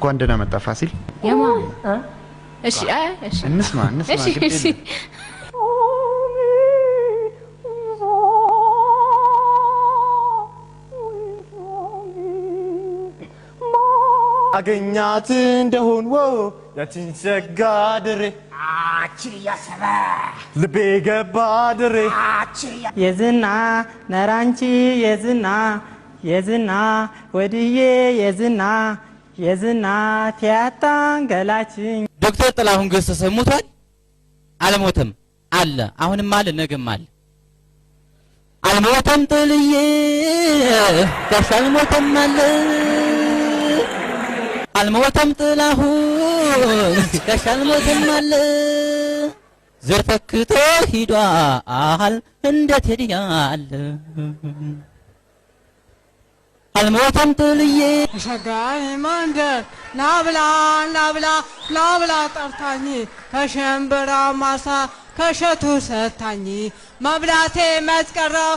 እንኳን ደህና መጣ ፋሲል። የማ እሺ፣ አይ እሺ፣ እንስማ እንስማ። እሺ፣ ግድ እሺ። የለም። አገኛት እንደሆን ወ ያችን ሸጋ ድሬ ልቤ ገባ ድሬ። የዝና ነራንቺ የዝና የዝና ወድዬ የዝና የዝና ቲያታን ገላችኝ። ዶክተር ጥላሁን ገሰሰ ሞቷል? አልሞተም። አለ፣ አሁንም አለ፣ ነገም አለ። አልሞተም ጥልዬ ጋሽ አልሞተም አለ። አልሞተም ጥላሁን ጋሽ አልሞተም አለ። ዘር ተክቶ ሂዷል እንደ ቴዲ አለ። አልሞተም ጥልዬ። ሸጋይ መንደር ናብላ ናብላ ናብላ ጠርታኝ ከሸንበራ ማሳ ከሸቱ ሰታኝ መብላቴ መስቀረው።